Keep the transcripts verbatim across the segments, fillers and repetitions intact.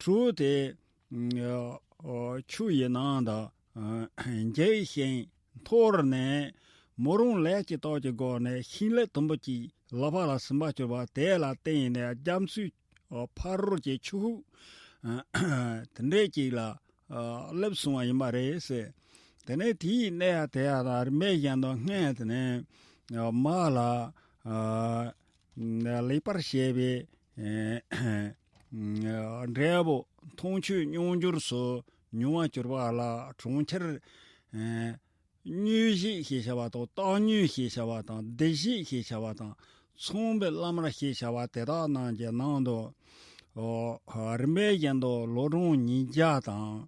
གྲོ་དེ་ཆུ་ཡི་ནང་དུ་འགྱེལ་ཞིང་འཐོར་ནས། མོ་རང་ལས་ཀྱི་སྟོབས་ཀྱི་སྒོ་ནས་ཤིང་ལེབ་དུམ་བུ་གཅིག་ལག་པ་ལ་ཟིན་པར་གྱུར་པ་དེ་ལ་བརྟེན་ནས་རྒྱ་མཚོའི་ཕ་རོལ་གྱི་ཆུ་ཤུགས་དེ་འདྲའི་ཅིག་ལ་སླེབས་སོང་བ་ཡིན་པ་རེད་ཟེར། དེ་ནས་དེའི་གནས་དེ་ཡང་རིམ་པས་བཞིན་དུ་སྔོན་དེ་ནས་མ་ལ་ལེགས་པར་བཤད་པའི་འབྲས་བུ་མཐོང་ཆོས་མྱོང་འགྱུར་སོགས་མྱོང་བར་གྱུར་པ་ལ་གྲོང་ཁྱེར་མྱོས་བྱེད་ཞེས་བྱ་བ་དང་། བཏང་མྱོས་ཞེས་བྱ་བ་དང་། བདེ་བྱེད་ཞེས་བྱ་བ་དང་། ཚངས་པའི་བླ་མ་ཞེས་བྱ་བ་དེ་དག་རྣམས་ཀྱི་ནང་དུ། ཨོ། རིམ་པས་བཞིན་དུ་ལོ་གྲངས་ཉིས་བརྒྱ་དང་།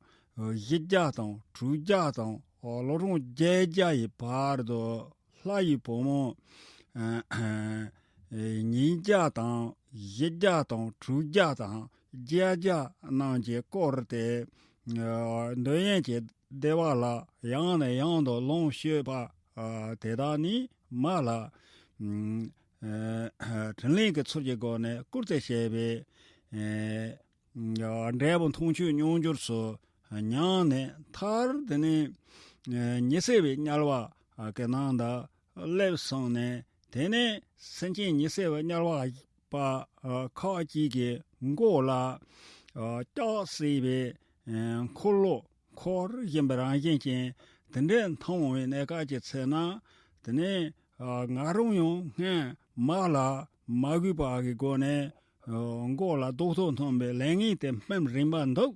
བཞི་བརྒྱ་དང་། དྲུག་བརྒྱ་དང་། ཨོ། ལོ་གྲངས་བརྒྱད་བརྒྱ་ཡི་བར་དུ་ལྷ་ཡི་བུ་མོ་ཉིས་བརྒྱ་དང་། བཞི་བརྒྱ་དང་། དྲུག་བརྒྱ་དང་། བརྒྱད་བརྒྱ་རྣམས་ཀྱིས་བསྐོར་ཏེ། འདོད་ཡོན་གྱི་བདེ་བ་ལ་ཡང་ནས་ཡང་དུ་ལོངས་སྤྱོད་པ། ཨ། དེ་དག་ནི་མ་ལ། ཨ། ཨ། དྲིན་ལན་གྱི་ཚུལ་གྱི་སྒོ་ནས་བསྐུར་ཏེ་བྱས་པའི། ཨ། འབྲས་བུ་མཐོང་ཆོས་མྱོང་འགྱུར་སོགས་མྱངས་ནས། མཐར་དེ་ནས། ཨ། ཉི་ཚེ་བའི་དམྱལ་བ་གི་ནང་དུ་སླེབས་སོང་ནས། དེ་ནས་སེམས་ཅན་ཉི་ཚེ་བའི་དམྱལ་བ་པ། ཨ། ཁག་ཅིག་གི་མགོ་ལ། ཨ། ལྕགས་བསྲེགས་པའི། ཨ། འཁོར་ལོ་འཁོར་བཞིན་པའི་རང་བཞིན་ཅན་དེ་འདྲའི་མཐོང་བའི་གནས་སྐབས་ཀྱི་ཚེ་ན། དེ་ནས། ཨ། ང་རང་ཡང་སྔོན་མ་ལ་མ་གུས་པ་གི་སྒོ་ནས། ཨ། མགོ་ལ་རྡོག་ཐོ་སྣུན་པའི་ལས་ངན་དེ་སྨིན་རན་པ་འདུག།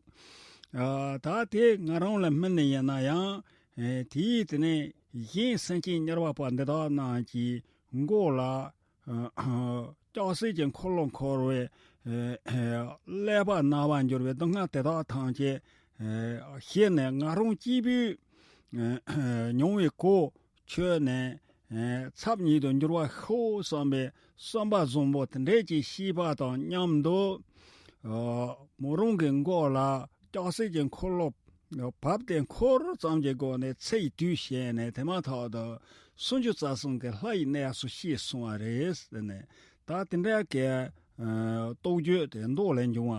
ཨ། ད་དེ་ང་རང་ལ་སྨིན་ནི་ཡིན་ན་ཡང་། ཨ། དེའི་དེ་ནས་གཞན་སེམས་ཅན་དམྱལ་བ་པ་འདི་དག་རྣམས་ཀྱི་མགོ་ལ། ཨ། ལྕགས་བསྲེགས་ཀྱི་འཁོར་ལོ་འཁོར་བའི། ཨ། ཀླད་པ་ན་བར་འགྱུར་བའི་སྡུག་བསྔལ་དེ་དག་ཐམས་ཅད། ཨ། ཞི་ནས་ང་རང་སྐྱེས་བུའི། ཨ། མྱོང་བའི་གོ་ཆོད་ནས། ཨ། ཚབ་ཉིད་དུ་འགྱུར་བར་ཤོག་བསམ་པའི་བསམ་པ་བཟང་པོ་དེ་འདྲའི་ཅིག་སྐྱེས་པ་དང་མཉམ་དུ། ཨ། མོ་རང་གི་མགོ་ལ་ལྕགས་བསྲེགས་ཀྱི་འཁོར་ལོ་བབས་ཏེ་འཁོར་ཙམ་གྱི་སྒོ་ནས་ཚེ་ཡི་དུས་བྱས་ནས། དེ་མ་ཐག་ཏུ་སུམ་ཅུ་རྩ་གསུམ་གྱི་ལྷ་ཡི་གནས་སུ་སྐྱེས་སོང་བ་རེད་ཟེར་ནས། ད་དེ་འདྲ་གི། ཨ། རྟོགས་བརྗོད་དེ་མདོ་ལས་འབྱུང་བ་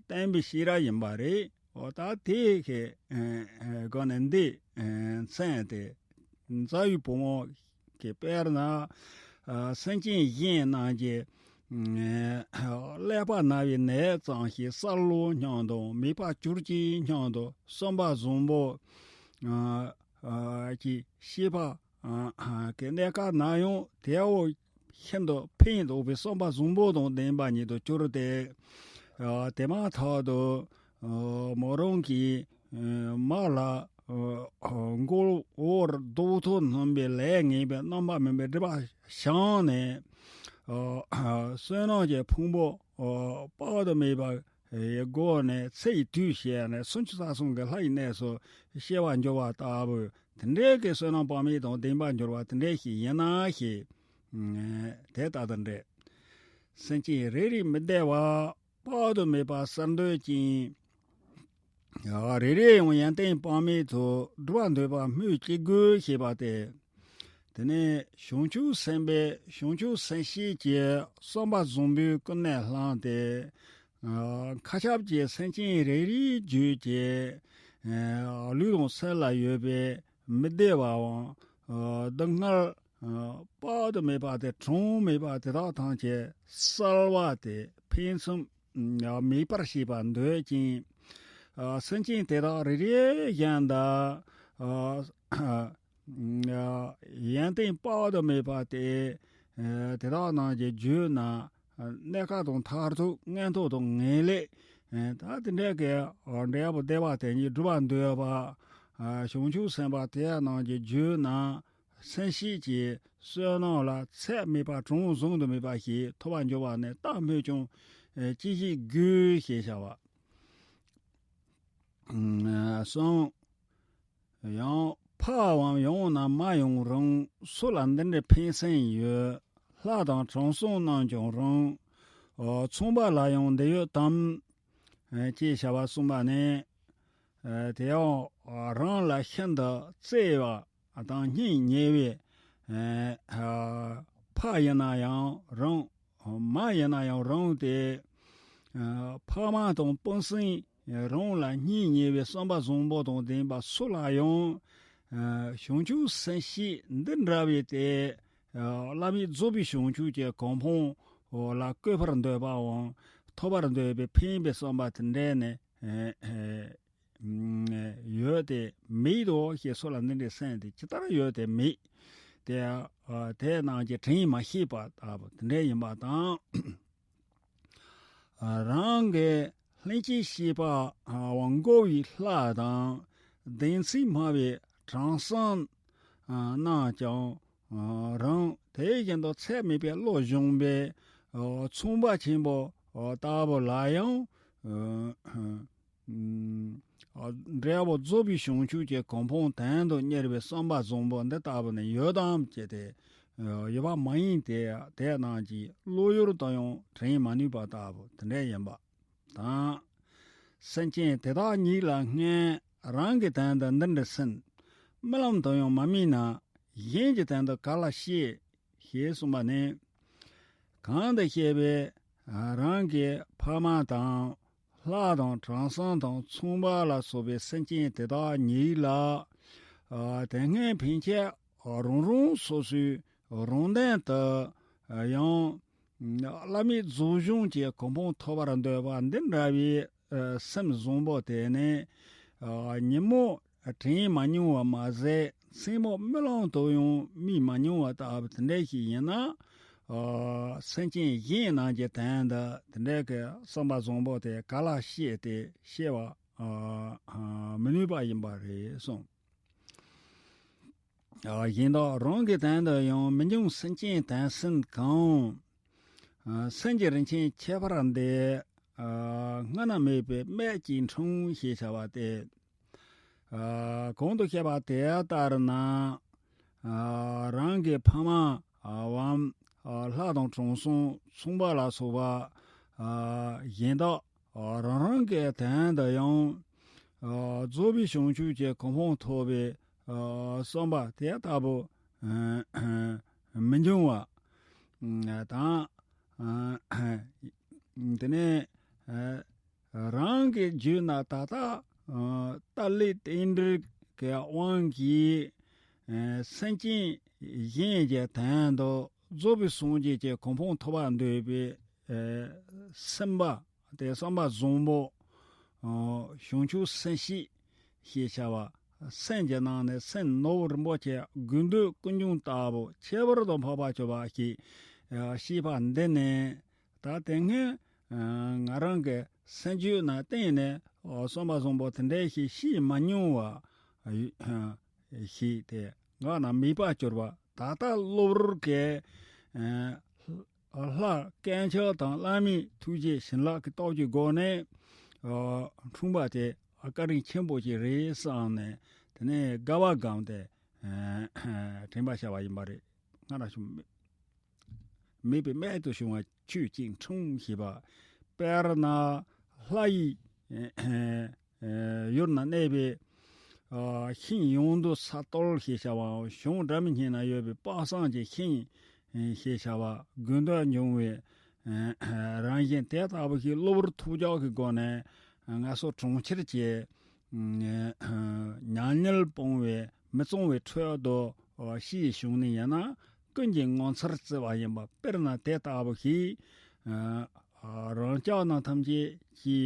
བསྟན་པའི་ཤེས་རབ་ཡིན་པ་རེད། འོ། ད་དེ་གི། ཨ། ཨ། སྒོ་ནས་འདི། ཨ། མཚན་དེ་རྩ་བའི་བུ་མོ་གི། དཔེར་ན། ཨ། སེམས་ཅན་གཞན་རྣམས་ཀྱི། ཨ། ཀླད་པ་ན་བའི་ནད་ཙམ་ཞིག་གསལ་བློ་སྙམ་དང་། མེད་པར་གྱུར་ཅིག་སྙམ་དང་། བསམ་པ་བཟང་པོ། ཨ། ཨ། ཀྱི་སྐྱེས་པ། ཨ། ཨ། གི་གནས་སྐབས་ན་ཡང་དེའོ་ཤིན་ཏུ་ཕན་འདོགས་པའི་བསམ་པ་བཟང་པོ་དང་ལྡན་པ་ཉིད་དུ་གྱུར་ཏེ། ཨ། དེ་མ་ཐག་ཏུ། ཨ། མོ་རང་གི། ཨ། མ་ལ། ཨ། མགོ་བོར་རྡོག་ཐོ་སྣུན་པའི་ལས་ངན་པའི་རྣམ་པར་སྨིན་པའི་སྒྲིབ་པ་བྱང་ནས། ཨ། བསོད་ནམས་ཀྱི་ཕུང་པོ། ཨ། དཔག་ཏུ་མེད་པ། ཡི་སྒོ་ནས་ཚེ་ཡི་དུས་བྱས་ནས་སུམ་ཅུ་རྩ་གསུམ་གྱི་ལྷ་ཡི་གནས་སུ་སྐྱེ་བར་འགྱུར་བ་ལྟ་བུ་དེ་འདྲའི་གི་བསོད་ནམས་དཔག་མེད་དང་ལྡན་པར་འགྱུར་བ་དེ་འདྲའི་ཞིག་ཡིན་ན་ཞེས། ཨ། དེ་ལྟ་དང་འདྲ། སེམས་ཅན་རེ་རེའི་མི་བདེ་བ་དཔག་ཏུ་མེད་པ་བསལ་འདོད་ཅིང་། ཨ། རེ་རེ་ཡང་ཡོན་ཏན་དཔག་མེད་དུ་སྒྲུབ་པར་འདོད་པ་སྨོས་ཅི་དགོས་ཞེས་པ་སྟེ། དེ་ནས་བྱང་ཆུབ་སེམས་དཔའི། བྱང་ཆུབ་སེམས་བསྐྱེད་ཀྱི་བསམ་པ་བཟང་པོས་ཀུན་ནས་བསླངས་ཏེ། ཨ། མཁའ་ཁྱབ་ཀྱི་སེམས་ཅན་རེ་རེའི་རྒྱུད་ཀྱི། ཨ། ལུས་དང་སེམས་ལ་ཡོད་པའི་མི་བདེ་བའམ། ཨ། སྡུག་བསྔལ། ཨ། དཔག་ཏུ་མེད་པ་དེ། གྲངས་མེད་པ་དེ་དག་ཐམས་ཅད་བསལ་བ་སྟེ། ཕུན་སུམ་མེད་པར་བྱེད་པར་འདོད་ཅིང་། ཨ། སེམས་ཅན་དེ་དག་རེ་རེ་བཞིན་དུ། ཨ། ཨ། ཡོན་ཏན་དཔག་ཏུ་མེད་པ་དེ། ཨ། དེ་དག་རྣམས་ཀྱི་རྒྱུད་ན། ཨ། གནས་སྐབས་དང་མཐར་ཐུག། མངོན་མཐོ་དང་ངེས་ལེགས། ཨ། ད་དེ་འདྲ་གི། ཨ། འབྲས་བུ་བདེ་བ་དེ་ཉིད་སྒྲུབ་པར་འདོད་པ། ཨ། བྱང་ཆུབ་སེམས་དཔའ་དེ་རྣམས་ཀྱི་རྒྱུད་ན། སེམས་བསྐྱེད་ཀྱི་བསོད་ནམས་ལ་ཚད་མེད་པ། གྲངས་བཟུང་དུ་མེད་པ་ཞིག་ཐོབ་པར་འགྱུར་བ་ནི་ལྟ་སྨོས་ཀྱང་། ཨ། ཅི་ཞིག་དགོས་ཞེས་བྱ་བ། ཨ། གསུངས། ཡང་ཕའམ་ཡང་ན་མ་ཡང་རུང་། སུ་ལ་འདི་འདྲའི་ཕན་སེམས་ཡོད། ལྷ་དང་དྲང་སྲོང་རྣམས་ཀྱང་རུང་། ཨ། ཚངས་པ་ལ་ཡང་འདི་ཡོད་དམ། ཨ། ཅེས་བྱ་བ་གསུངས་པ་ནི། ཨ། དེ་ཡང་རང་ལ་ཤིན་ཏུ་བརྩེ་བ་དང་སྙིང་ཉེ་བའི། ཨ། ཕ་ཡིན་ན་ཡང་རུང་། མ་ཡིན་ན་ཡང་རུང་སྟེ། ཕ་མ་དང་སྤུན་སྲིང་རང་ལ་སྙིང་ཉེ་བའི་བསམ་པ་བཟང་པོ་དང་ལྡན་པ་སུ་ལ་ཡང་བྱང་ཆུབ་སེམས་བསྐྱེད་འདི་འདྲ་བའི་དེ་བླ་མེད་རྫོགས་པའི་བྱང་ཆུབ་ཀྱི་གོ་འཕང་ལ་བཀོད་པར་འདོད་པའམ་ཐོབ་པར་འདོད་པའི་ཕན་པའི་བསམ་པ་དེ་འདྲ་ནི་ཡོད་དེ་མེད་དོ་ཞེས་སོགས་ལ་འདི་འདྲའི་སེམས་དེ་ཇི་ལྟར་ཡོད་དེ་མེད། དེ་དེ་རྣམས་ཀྱི་དྲིན་མ་ཤེས་པ་ལྟ་བུ་དེ་འདྲ་ཡིན་པ་དང་། རང་གི་ལྷན་སྐྱེས་ཤེས་པ་འགོག་པའི་ལྷ་དང་བདེན་ཚིག་སྨྲ་བའི་དྲང་སྲོང་རྣམས་ཀྱང་རང་དེ་བཞིན་དུ་ཚད་མེད་པའི་བློ་སྦྱོང་བའི་མཚུངས་པ་ཆེན་པོ་ལྟ་བུ་ལ་ཡང་འབྲས་བུ་རྫོགས་པའི་བྱང་ཆུབ་ཀྱི་གོ་འཕང་དོན་དུ་གཉེར་བའི་བསམ་པ་བཟང་པོ་འདི་ལྟ་བུ་ནི་ཡོད་དམ་ཅེས་ཏེ། ཡོད་པ་མ་ཡིན་ཏེ། དེ་རྣམས་ཀྱི་བློ་ཡུལ་དུ་ཡང་དྲན་མ་ནུས་པ་ལྟ་བུ་དེ་འདྲ་ཡིན་པ་དང་། སེམས་ཅན་དེ་དག་ཉིད་ལ་སྔོན་རང་གི་དོན་དུ་འདི་འདྲ་སེམས་རྨི་ལམ་དུ་ཡང་མ་རྨིས་ན་གཞན་གྱི་དོན་དུ་ག་ལ་ཤེས་ཞེས་གསུངས་པ་ནི། གང་དུ་ཤེས་པའི་རང་གི་ཕ་མ་དང་ལྷ་དང་དྲང་སྲོང་དང་མཚུངས་པ་ལ་སོགས་པའི་སེམས་ཅན་དེ་དག་ཉིད་ལ། ཨ། དེ་སྔའི་ཕན་ཆད་རང་རང་སོ་སོའི་རང་དོན་དུ་ཡང་བླ་མེད་རྫོགས་བྱང་གི་གོ་འཕང་ཐོབ་པར་འདོད་པ་འདི་འདྲ་བའི་ཨ་སེམས་བཟང་པོ་དེ་ནི། ཨ། ཉིན་མོ་དྲན་མ་མྱོང་བ་མ་ཟད་མཚན་མོ་རྨི་ལམ་དུ་ཡང་རྨིས་མ་མྱོང་བ་ལྟ་བུ་དེ་འདྲ་ཞིག་ཡིན་ན། ཨ། སེམས་ཅན་གཞན་རྣམས་ཀྱི་དོན་དུ་དེ་འདྲ་གི་བསམ་པ་བཟང་པོ་དེ་ག་ལ་ཤེས་ཏེ་ཤེས་པ་ཨ་ཨ་མི་ནུས་པ་ཡིན་པ་རེད་གསུངས། ཨ། གཞན་དག་རང་གི་དོན་དུ་ཡང་མི་འབྱུང་སེམས་ཅན་དོན་སེམས་གང་། ཨ། སེམས་ཀྱི་རིན་ཆེན་ཁྱད་པར་འདི། ཨ། སྔ་ན་མེད་པའི་སྨན་གྱིས་འཁྲུངས་ཞེས་བྱ་བ་སྟེ། ཨ། གོང་དུ་བཤད་པ་དེ་ལྟར་ན། ཨ། རང་གི་ཕ་མ་བམ་ལྷ་དང་དྲང་སྲོང་མཚུངས་པ་ལ་སོགས་པ་གཞན་དག་རང་རང་གི་དོན་དུ་ཡང་རྫོགས་པའི་བྱང་ཆུབ་ཀྱི་གོ་འཕང་ཐོབ་པའི་བསམ་པ་དེ་ལྟ་བུ་མི་འབྱུང་བ་དང་། དེ་ནས། རང་གི་རྒྱུད་ན་ད་ལྟ་ཨ་ཏཱ་ལའི་རྟེན་འབྲེལ་གྱི་དབང་གིས་ཨ་སེམས་ཅན་གཞན་གྱི་དོན་དུ་རྫོགས་པའི་སངས་རྒྱས་ཀྱི་གོ་འཕང་ཐོབ་པར་འདོད་པའི་ཨ་སེམས་པ་དེ་བསམ་པ་བཟང་པོ་ཨ་བྱང་ཆུབ་སེམས་བསྐྱེད་ཞེས་བྱ་བ་སེམས་ཀྱི་ནང་ནས་སེམས་ནོར་བུ་རིན་པོ་ཆེ་དགོས་འདོད་ཀུན་འབྱུང་ལྟ་བུ་ཁྱད་པར་དུ་འཕགས་པ་སྤྱོད་པ་ཞེས་ཨ་ཤེས་པ་འདི་ནི། ད་དེ་སྔའི་ང་རང་གི་སེམས་རྒྱུད་ན་གཏན་ནས་བསམ་པ་བཟང་པོ་དེ་འདྲ་ཞིག་ཤེས་མ་མྱོང་བ་ཞིག་སྟེ་ང་རང་མེད་པར་གྱུར་པ། ད་ལྟ་གློ་བུར་གྱི་ལྷ་སྐལ་ཆེན་དང་བླ་མའི་ཐུགས་རྗེ་བྱིན་རླབས་ཀྱི་སྟོབས་ཀྱི་སྒོ་ནས་འཁྲུངས་པ་དེ་བཀའ་དྲིན་ཆེན་པོ་ཞིག་རེད་བསམ་ནས། དེ་ནས་དགའ་བ་བསྒོམས་ཏེ་དྲན་པ་བྱ་བ་ཡིན་པ་རེད། སྔར་བྱུང་མེད་པའི་རྨད་དུ་བྱུང་བ་ཆོས་ཀྱི་འཁྲུངས་ཞེས་པ། དཔེར་ན་ལྷ་ཡི་ཡུལ་ན་གནས་པའི་ཤིང་ཡོངས་འདུ་ས་བརྟོལ་ཞེས་བྱ་བའམ་གཞུང་འདྲ་མིན་སྙན་ན་ཡོད་པའི་དཔག་བསམ་གྱི་ཤིང་ཞེས་བྱ་བ་དགོས་འདོད་འབྱུང་བའི་རང་བཞིན་དེ་ལྟ་བུ་ཞིག་གློ་བུར་ཐུག་འཇོག་གི་སྒོ་ནས་ང་ཚོ་གྲོང་ཁྱེར་གྱི་ཉམས་ཉེས་སྤོང་བའི་མི་གཙང་བའི་ཁྲོད་དུ་ཤི་བྱུང་ནས་ཡིན་ན་ཀུན་གྱིས་ངོ་མཚར་བརྩི་བ་ཡིན་པ། དཔེར་ན་དེ་ལྟ་བུ་ཞིག་རང་ཅག་རྣམས་ཐམས་ཅད་ཀྱི་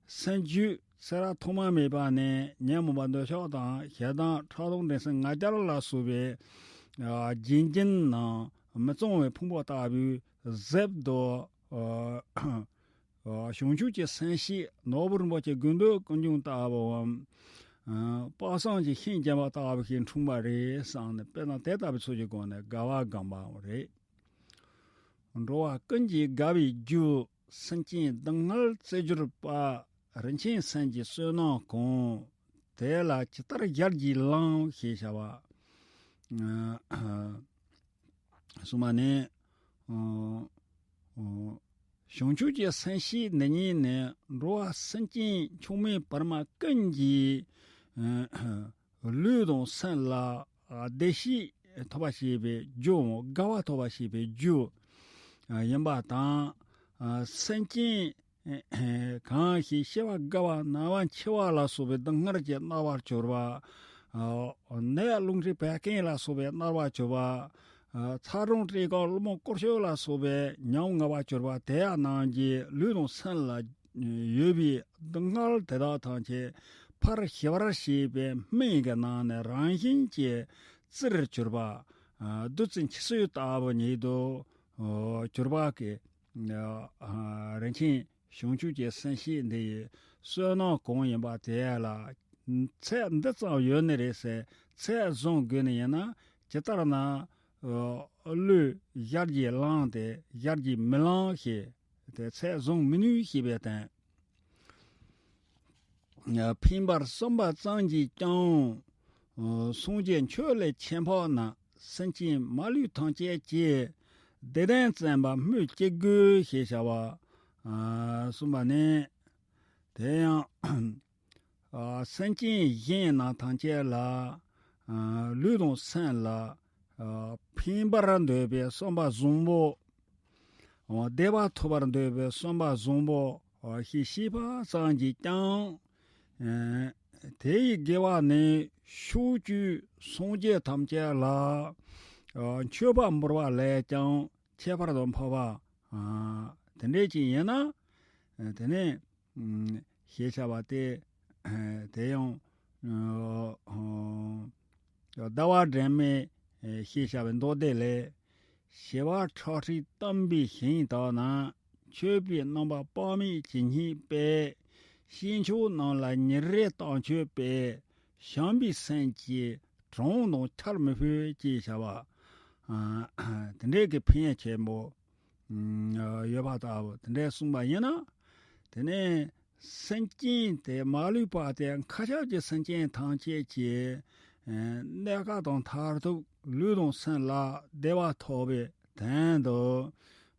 སེམས་རྒྱུད་ཚེ་རབས་ཐོག་མ་མེད་པ་ནས་ཉོན་མོངས་པ་འདོད་ཆགས་དང་ཞེ་སྡང་ཕྲག་དོག་འགྲན་སེམས་ང་རྒྱལ་ལ་སོགས་པའི་ལྗན་ལྗིན་ནང་མི་གཙང་བའི་ཕུང་པོ་ལྟ་བུའི་གཟེབ་ཏུ། བྱང་ཆུབ་ཀྱི་སེམས་བསྐྱེད་ནོར་བུ་རིན་པོ་ཆེ་དགོས་འདོད་ཀུན་འབྱུང་ལྟ་བུའམ། དཔག་བསམ་གྱི་ཤིང་བརྒྱན་པ་ལྟ་བུ་ཞིག་འཁྲུངས་པ་རེད་བསམ་ནས། དཔེར་ན་དེ་ལྟ་བུའི་ཚུལ་གྱི་སྒོ་ནས་དགའ་བ་བསྒོམ་པའང་རེད། འགྲོ་བ་ཀུན་གྱི་དགའ་བའི་རྒྱུ། སེམས་ཅན་སྡུག་བསྔལ་བརྩི་གྱུར་པ། རིན་ཆེན་སེམས་ཀྱི་བསོད་ནམས་གང་། དེ་ལ་ཇི་ལྟར་ཞལ་གྱིས་བླངས་ཞེས་བྱ་བ། གསུངས་པ་ནི། བྱང་ཆུབ་ཀྱི་སེམས་བསྐྱེད་འདི་ཉིད་ནི་འགྲོ་བ་སེམས་ཅན་མཆོག་དམན་བར་མ་ཀུན་གྱི་ལུས་དང་སེམས་ལ་བདེ་སྐྱིད་ཐོབ་པ་བྱེད་པའི་རྒྱུ། དགའ་བ་ཐོབ་པ་བྱེད་པའི་རྒྱུ་ཡིན་པ་དང་། སེམས་ཅན་ གང་ཞིག་ཤི་བ་རྒ་བ་ན་བ་འཆི་བ་ལ་སོགས་པའི་སྡུག་བསྔལ་གྱིས་མནར་བར་གྱུར་པ། ནད་རླུང་མཁྲིས་བད་ཀན་ལ་སོགས་པས་མནར་བར་གྱུར་པ། ཚ་གྲང་བཀྲེས་སྐོམ་གློ་མོ་སྐོར་ཤོས་ལ་སོགས་པས་ཉམ་ང་བར་གྱུར་པ་དེ་ཡང་རྣམས་ཀྱི་ལུས་དང་སེམས་ལ་ཡོད་པའི་སྡུག་བསྔལ་དེ་དག་ཐམས་ཅད་ཕར་ཞི་བར་བྱེད་པའི་སྨན་གྱི་ནང་ནས་རང་བཞིན་གྱིས་བཙིར་གྱུར་པ། བདུད་རྩི་འཁྱིལ་སོས་ལྟ་བུ་ཉིད་དུ་གྱུར་པ་གི་རིན་ཆེན་བྱང་ཆུབ་ཀྱི་སེམས་བསྐྱེད་འདི་ཡི་བསོད་ནམས་གང་ཡིན་པ་དེ་ལ་ཚད་འདི་ཙམ་ཡོད་ནི་རེད་ཟེར་ཚད་བཟུང་དགོས་ནི་ཡིན་ན། ཇི་ལྟར་ན་གླུད་ཞལ་གྱིས་བླངས་ཏེ་ཞལ་གྱིས་མི་བླང་ཞེས་དེ་ཚད་བཟུང་མི་ནུས་ཞེས་པའི་དོན། ཕན་པར་བསམ་པ་ཙམ་གྱིས་ཀྱང་། སངས་རྒྱས་ཆོས་ལས་ཁྱད་འཕགས་ན། སེམས་ཅན་མ་ལུས་ཐམས་ཅད་ཀྱི། བདེ་ལྡན་བརྩོན་པ་སྨོས་ཅི་དགོས་ཞེས་བྱ་བ། གསུངས་པ་ནི། དེ་ཡང་། སེམས་ཅན་གཞན་རྣམས་ཐམས་ཅད་ལ། ལུས་དང་སེམས་ལ། ཕན་པར་འདོད་པའི་བསམ་པ་བཟང་པོ། བདེ་བ་ཐོབ་པར་འདོད་པའི་བསམ་པ་བཟང་པོ་ཞིག་བྱས་པ་ཙམ་གྱིས་ཀྱང་། དེ་ཡི་དགེ་བ་ནི་ཕྱོགས་བཅུའི་སངས་རྒྱས་ཐམས་ཅད་ལ། མཆོད་པ་འབུལ་བ་ལས་ཀྱང་ཁྱད་པར་དུ་འཕགས་པ། དེ་འདྲ་ཅིག་ཡིན་ན། དེ་ནས། ཞེས་བྱ་བ་སྟེ། དེ་ཡང་། ཟླ་བ་སྒྲོན་མེས་ཞེས་བྱ་བའི་མདོ་སྡེ་ལས། ཞི་བ་ཁྲག་ཁྲིག་བལྟམས་པའི་ཞིང་དག་ན། མཆོད་པའི་རྣམ་པ་དཔག་མེད་ཇི་སྙེད་པས། སྐྱེས་མཆོག་རྣམས་ལ་ཉིན་རེ་བཏང་མཆོད་པས། བྱམས་པའི་སེམས་ཀྱིས་གྲངས་དང་ཆར་མི་ཕོད་ཅེས་བྱ་བ། དེ་འདྲའི་གི་ཕན་ཡོན་ཆེན་པོ། ཡོད་པ་ལྟ་བུ་དེ་འདྲའི་གསུངས་པ་ཡིན་ན། དེ་ནས་སེམས་ཅན་དེ་མ་ལུས་པ་དེ་མཁའ་ཁྱབ་ཀྱི་སེམས་ཅན་ཐམས་ཅད་ཀྱི་གནས་སྐབས་དང་མཐར་ཐུག་ལུས་དང་སེམས་ལ་བདེ་བ་ཐོབ་པའི་དོན་དུ།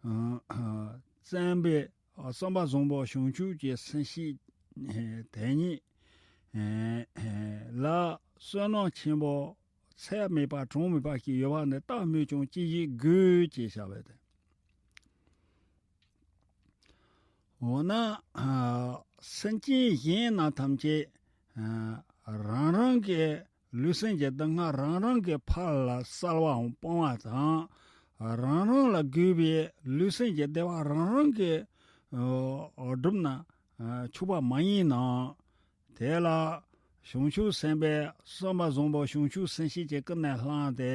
བརྩོན་པའི་བསམ་པ་བཟང་པོ་བྱང་ཆུབ་ཀྱི་སེམས་བསྐྱེད་དེ་ཉིད་ལ་བསོད་ནམས་ཆེན་པོ་ཚད་མེད་པ་གྲངས་མེད་པ་ཞིག་ཡོད་པ་ནི་ལྟ་སྨོས་ཀྱང་ཅི་ཞིག་དགོས་ཅེས་བྱ་བ་སྟེ། འོ་ན། སེམས་ཅན་གཞན་རྣམས་ཐམས་ཅད། རང་རང་གི་ལུས་སེམས་ཀྱི་སྡུག་བསྔལ་རང་རང་གི་ཕར་ལ་བསལ་བའམ་སྤོང་བ་དང་། རང་རང་ལ་དགོས་པའི་ལུས་སེམས་ཀྱི་བདེ་བ་རང་རང་གིས་བསྒྲུབས་ན་ཆོག་པ་མ་ཡིན་ནའང་། དེ་ལ་བྱང་ཆུབ་སེམས་དཔའི་བསམ་པ་བཟང་པོ་བྱང་ཆུབ་སེམས་བསྐྱེད་ཀྱི་ཀུན་ནས་བསླངས་ཏེ།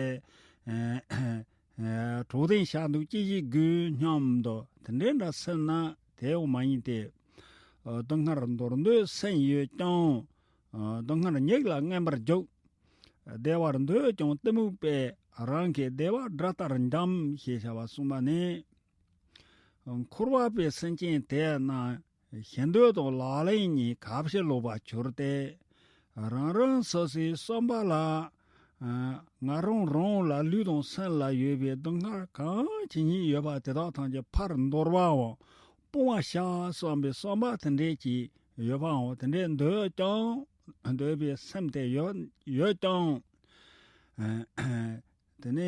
གྲོགས་དན་ཞག་འདུག་ཅི་ཞིག་དགོས་སྙམ་དུ་དེ་འདྲའི་འདྲ་སེམས་ན་དེའང་མ་ཡིན་ཏེ། སྡུག་བསྔལ་འདོར་འདོད་སེམས་ཡོད་ཀྱང་། སྡུག་བསྔལ་ཉིད་ལ་མངོན་པར་རྒྱུག་བདེ་བར་འདོད་ཀྱང་གཏི་མུག་པས་རང་གི་བདེ་བ་དགྲ་ལྟར་འཇམ་ཞེས་བྱ་བ་གསུངས་པ་ནི། འཁོར་བ་པའི་སེམས་ཅན་དེ་རྣམས་ཞེ་འདོད་དང་ལག་ལེན་གཉིས་གབ་ཕྱིར་ལོག་པར་གྱུར་ཏེ། རང་རང་སོ་སོའི་བསམ་པ་ལ། ང་རང་རང་ལ་ལུས་དང་སེམས་ལ་ཡོད་པའི་སྡུག་བསྔལ་གང་ཇི་སྙེད་ཡོད་པ་དེ་དག་ཐམས་ཅད་ཕར་འདོར་བའམ་སྤོང་བར་བྱ་བསམ་པའི་བསམ་པ་དེ་འདྲས་ཀྱིས་ཡོད་པའམ་དེ་འདྲས་འདོད་ཀྱང་འདོད་པའི་སེམས་དེ་ཡོད་ཡོད་ཀྱང་། དེ་ནས།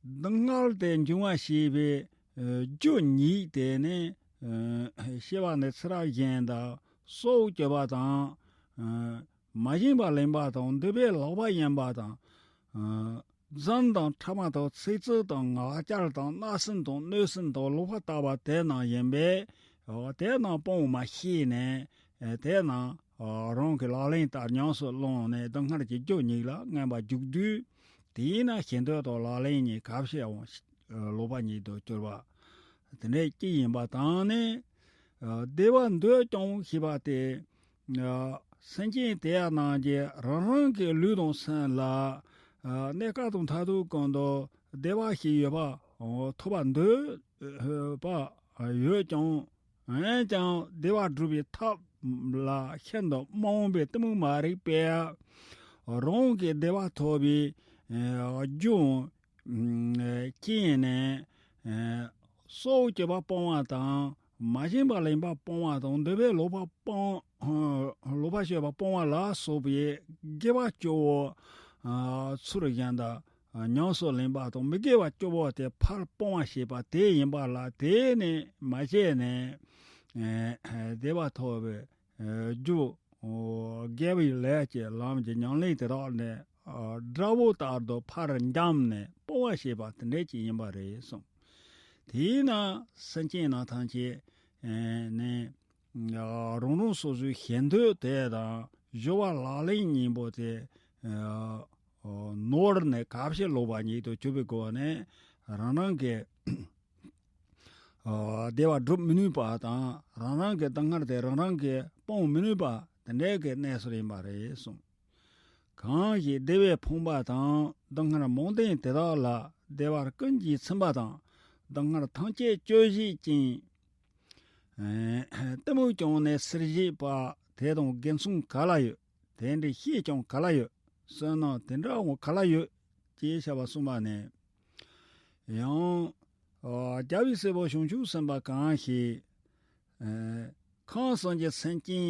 སྡུག་བསྔལ་དེ་འབྱུང་བར་བྱེད་པའི་རྒྱུ་ཉིད་དེ་ནི། ཤེས་པ་ནི་ཚེ་རབས་གཞན་དང་སྲོག་གཅོད་པ་དང་། མ་བྱིན་པར་ལེན་པ་དང་འདོད་པས་ལོག་པ་ཡིན་པ་དང་། བཙན་དང་ཕྲ་མ་དང་ཚིག་རྩུབ་དང་ངག་འཁྱལ་དང་བརྣབ་སེམས་དང་གནོད་སེམས་དང་ལོག་པར་ལྟ་བ་དེ་རྣམས་ཡིན་པས། དེ་རྣམས་སྤོང་བར་ཤེས་ནས། དེ་རྣམས་རང་གི་ལག་ལེན་ལྟར་ཉམས་སུ་བླངས་ནས་སྡུག་བསྔལ་གྱི་རྒྱུ་ཉིད་ལ་མངོན་པར་འཇུག་དུས། དེས་ན་ཞེ་འདོད་དང་ལག་ལེན་གཉིས་གབ་ཕྱིར་འོང་། ལོག་པ་ཉིད་དུ་གྱུར་པ། དེ་འདྲའི་སྐྱེ་ཡིན་པ་དང་ནི། བདེ་བ་འདོད་ཀྱང་ཞེས་པ་སྟེ། སེམས་ཅན་དེ་ཡང་རྣམས་ཀྱིས་རང་རང་གི་ལུས་དང་སེམས་ལ། གནས་སྐབས་དང་མཐར་ཐུག་གང་དུ་བདེ་བ་ཞིག་ཡོད་པ། ཐོབ་པར་འདོད་པ་ཡོད་ཀྱང་། འོན་ཀྱང་བདེ་བ་སྒྲུབ་པའི་ཐབས་ལ་ཤིན་ཏུ་རྨོངས་པའི་གཏི་མུག་མ་རིག་པས། རང་གི་བདེ་བ་ཐོབ་པའི་རྒྱུ་རྐྱེན་ནས་སྲོག་གཅོད་པ་སྤོང་བ་དང་། མ་བྱིན་པར་ལེན་པ་སྤོང་བ་དང་། འདོད་པས་ལོག་པ་སྤོང་། ལོག་པར་སྤྱོད་པ་སྤོང་བ་ལ་སོགས་པའི་དགེ་བ་སྤྱོད་པའོ། ཚུལ་གཞན་དག་ཉམས་སུ་ལེན་པ་དང་མི་དགེ་བ་བཅུ་པོ་དེ་ཕར་སྤོང་བ་བྱེད་པ་དེ་ཡིན་པ་ལ། དེ་ནི་མ་བྱས་ནས་བདེ་བ་ཐོབ་པའི་རྒྱུ་དགེ་བའི་ལས་ཀྱི་ལམ་གྱི་ཉམས་ལེན་དེ་དག་ནི་དགྲ་བོ་ལྟར་དུ་ཕར་འཇམ་ནས་སྤོང་བ་བྱེད་པ་དེ་འདྲ་ཅིག་ཡིན་པ་རེད་གསུངས། དེས་ན་སེམས་ཅན་རྣམས་ཐམས་ཅད་ནི་རང་རང་སོ་སོའི་ཞེ་འདོད་དེ་དང་སྦྱོར་བ་ལག་ལེན་གཉིས་པོ་དེ་ནོར་ནས་གབ་ཕྱིར་ལོག་པ་ཉིད་དུ་གྱུར་པའི་སྒོ་ནས་རང་རང་གི་བདེ་བ་སྒྲུབ་མི་ནུས་པ་དང་། རང་རང་གི་སྡུག་བསྔལ་དེ་རང་རང་གིས་སྤོང་མི་ནུས་པ་དེ་འདྲའི་གནས་སུ་ཡིན་པ་རེད་གསུངས། གང་ཞིག་བདེ་བས་ཕོངས་པ་དང་སྡུག་བསྔལ་མང་ལྡན་དེ་དག་ལ་བདེ་བར་ཀུན་གྱིས་ཚིམ་པ་དང་། སྡུག་བསྔལ་ཐམས་ཅད་སྤྱོད་བྱེད་ཅིང་། གཏི་མུག་བཅངས་ནས་ཟེར་བྱེད་པ་དེ་དང་དགེ་མཚུངས་ག་ལ་ཡོད། དེ་འདྲའི་བཤེས་ཀྱང་ག་ལ་ཡོད། བསོད་ནམས་དེ་འདྲའང་ག་ལ་ཡོད། ཅེས་བྱ་བ་གསུངས་པ་ནས། ཡང་རྒྱལ་བའི་སྲས་པོ་བྱང་ཆུབ་སེམས་དཔའ་གང་ཞིག་ཁམས་གསུམ་གྱི་སེམས་ཅན་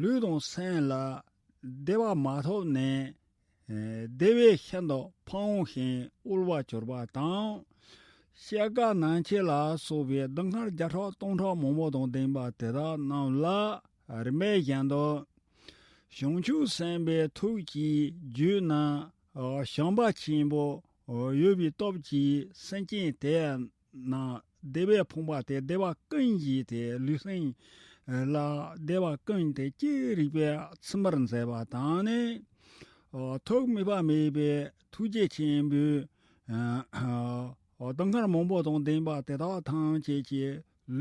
ལུས་དང་སེམས་ལ་བདེ་བ་མ་ཐོབ་ནས། བདེ་བས་ཤིན་ཏུ་ཕོངས་ཤིང་དབུལ་བར་གྱུར་པ་དང་། ཤ་ཁ་ནང་མཆེད་ལ་སོགས་པའི་སྡུག་བསྔལ་བརྒྱ་ཕྲག་སྟོང་ཕྲག་མང་པོ་དང་ལྡན་པ་དེ་དག་རྣམས་ལ་རིམ་པ་བཞིན་དུ་བྱང་ཆུབ་སེམས་དཔའི་ཐུགས་ཀྱི་རྒྱུད་ན་བྱམས་པ་ཆེན་པོ་ཡོད་པའི་སྟོབས་ཀྱིས་སེམས་ཅན་དེ་ན་བདེ་བས་ཕོངས་པ་དེ་བདེ་བ་ཀུན་གྱི་དེ་ལུས་སེམས་ལ་བདེ་བ་ཀུན་དེ་ཅི་རིགས་པས་ཚིམ་པར་མཛད་པ་དང་ནི། ཐོག་མེད་པ་མེད་པའི་ཐུགས་རྗེ་ཆེན་པོས་སྡུག་བསྔལ་མང་པོ་དང་ལྡན་པ་དེ་དག་ཐམས་ཅད་ཀྱི་